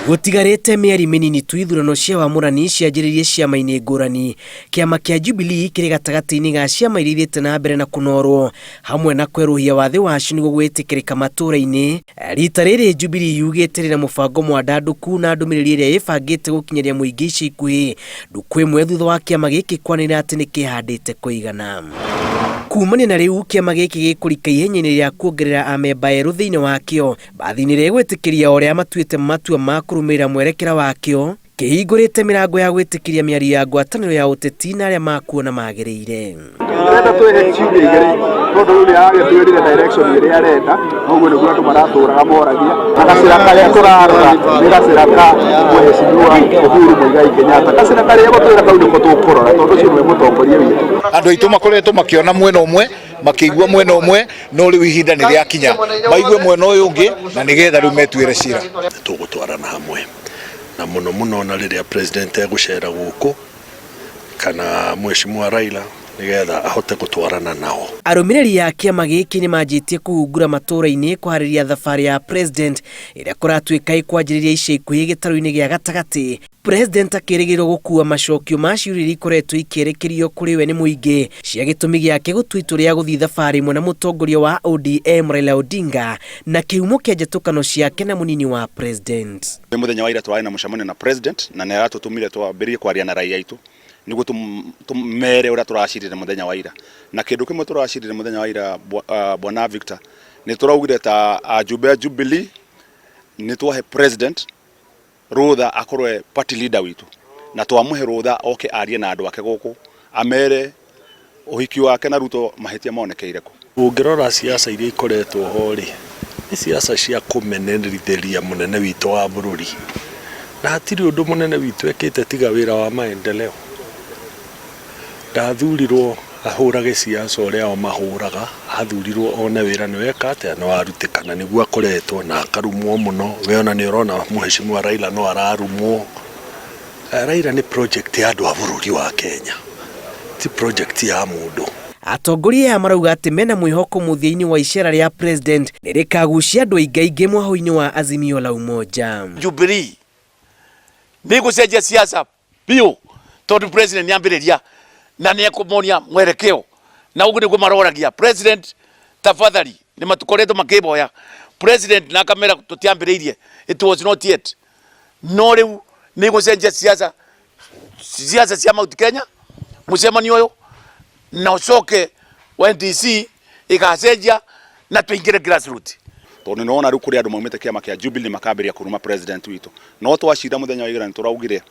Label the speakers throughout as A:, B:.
A: Gũtigarĩte mĩeri mĩnini tu ithurano cia wamũrani cianjĩrĩrie ciama-inĩ ngũrani. Kĩama kĩa Jubilee kĩrĩ gatagatĩ-inĩ ga ciama iria ithiĩte na mbere na kũnorwo hamwe na kwerũhia wathĩ wacio nĩguo gwĩtĩkĩrĩka matũũra-inĩ. Rita rĩrĩ Jubilee yugĩte ĩrĩ na mũbango mwandandũku na ndũmĩrĩri ĩrĩa ĩbangĩte gũkinyĩria mũingĩ ica ikuhĩ ndukũ ĩmwe thutha wa kĩama gĩkĩ kwanĩrĩra atĩ nĩ kĩhandĩte kũigana. Kumania na rĩu kĩama gĩkĩ gĩkũrika ihenya-inĩ rĩa kuongerera amemba erũ thĩinĩ wakĩo Mbathi-inĩ ĩrĩa ĩgwĩtĩkĩria o arĩa matuĩte matua ma kũrũmĩrĩra mwerekera wakĩo, kĩhingũrĩte mĩrango ya gwĩtĩkĩria mĩario ya ngwatanĩro ya ũteti na arĩa makuona magĩrĩire.
B: Ndĩrenda twĩhe ciumia igĩrĩ tondũ rĩu nĩ aragĩtwĩrire direction ĩrĩa arenda na ũguo nĩguo andũ maratũraga moragia na gacĩra karĩa tũrarora nĩ gacĩra ka mheshimiwa Uhuru Muigai Kenyatta gacĩra karĩa egũtwĩra kau nĩko tũkũrora tondũ ũcio nĩwe mũtongoria witũ.
C: Andũ aitũ makoretwo makĩona mwena ũmwe makĩigua mwena ũmwe no rĩu ihinda nĩ rĩakinya maigue mwena ũyũ ũngĩ na nĩgetha rĩu metuĩre cira.
D: Tũgũtwarana hamwe na mũno mũno na rĩrĩa president egũcera gũkũ kana mheshimiwa Raila nĩgetha ahote gũtwarana nao.
A: Arũmĩrĩri a kĩama gĩkĩ nĩmanjĩtie kũhungura matũũra-inĩ kũharĩria thabarĩ ya President ĩrĩa kũratuĩka ĩkwanjĩrĩria ica ikuhĩ gĩtarũ-inĩ gĩa gatagatĩ President akĩrĩgĩrĩrwo gũkuua macokio ma ciũria iria ikoretwo ikĩerekerio kũrĩ we nĩ mũingĩ cia gĩtũmi gĩake gũtua itua rĩa gũthiĩ thabarĩ ĩmwe na mũtongoria wa ODM Raila Odinga na kĩhumo kĩa njatũkano ciake na mũnini wa President.
E: Nĩ mũthenya wa ira tũrarĩ na mũcemanio na President na nĩ aratũtũmire twambĩrĩrie kwaria na raia aitũ nĩguo tũmere ũrĩa tũracirire mũthenya wa ira. Na kĩndũ kĩmwe tũracirire mũthenya wa ira Bwana Victor, nĩ tũraugire ta ajumbe a Jubilee nĩ twahe President rũtha akorwo e party leader witũ na twamũhe rũtha oke arie na andũ ake gũkũ amere ũhiki wake na Ruto mahĩtia monekeire kũ.
D: Ũngĩrora siasa iria ikoretwo ho rĩ, nĩ siasa cia kũmenerithĩria mũnene witũ wa bũrũri. Na hatirĩ ũndũ mũnene witũ ekĩte tiga wĩra wa maendeleo. Ndathurirwo ahũrage siasa ũrĩa o mahũraga, athurirwo one wĩra nĩ weka atĩa, nĩ warutĩka na nĩguo akoretwo na akarumwo mũno. We ona nĩ ũrona mheshimiwa Raila no ararumwo. Raila nĩ project ya andũ a bũrũri wa Kenya, ti project ya mũndũ.
A: Atongoria aya marauga atĩ mena mwĩhoko mũthia-inĩ wa icera rĩa President nĩ rĩkagucia andũ aingaingĩ mwahũ-inĩ wa Azimio la Umoja.
F: Jubilee nĩ gũcenjia siasa biũ tondũ president nĩ ambĩrĩria na nĩ ekũmonia mwerekeo na ũguo nĩguo maroragia president tafadhali nĩ matukoretwo makĩboya president na akamera tũtiambĩrĩirie it was not yet no rĩu nĩ gũcenjia siasa siasa cia Mount Kenya mũcemanio ũyũ na ũcoke wa NDC ĩgacenjia na tũingĩre grassroots.
E: Tondũ nĩũrona rĩu kũrĩ andũ maumĩte kĩama kĩa Jubilee makambĩrĩria kũruma president witũ. No twacira mũthenya wa ira nĩtũraugire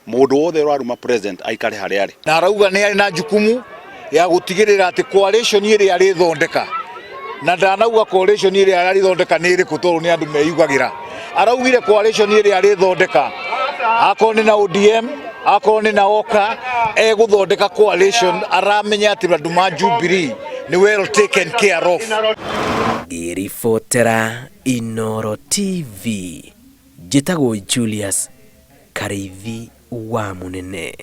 E: mũndũ wothe ũraruma president aikare harĩa arĩ.
C: Na arauga nĩ arĩ na jukumu ya gũtigĩrĩra atĩ coalition ĩrĩa arĩthondeka na ndanauga coalition ĩrĩa arĩthondeka nĩ ĩrĩkũ tondũ nĩ andũ meyugagĩra araugire coalition ĩrĩa arĩthondeka akorwo nĩ na ODM akorwo nĩ na OKA egũthondeka coalition aramenya atĩ andũ ma Jubilee nĩ well taken care of.
A: Ngĩribotera Inooro TV, njĩtagwo Julius Karĩithi wa Mũnene.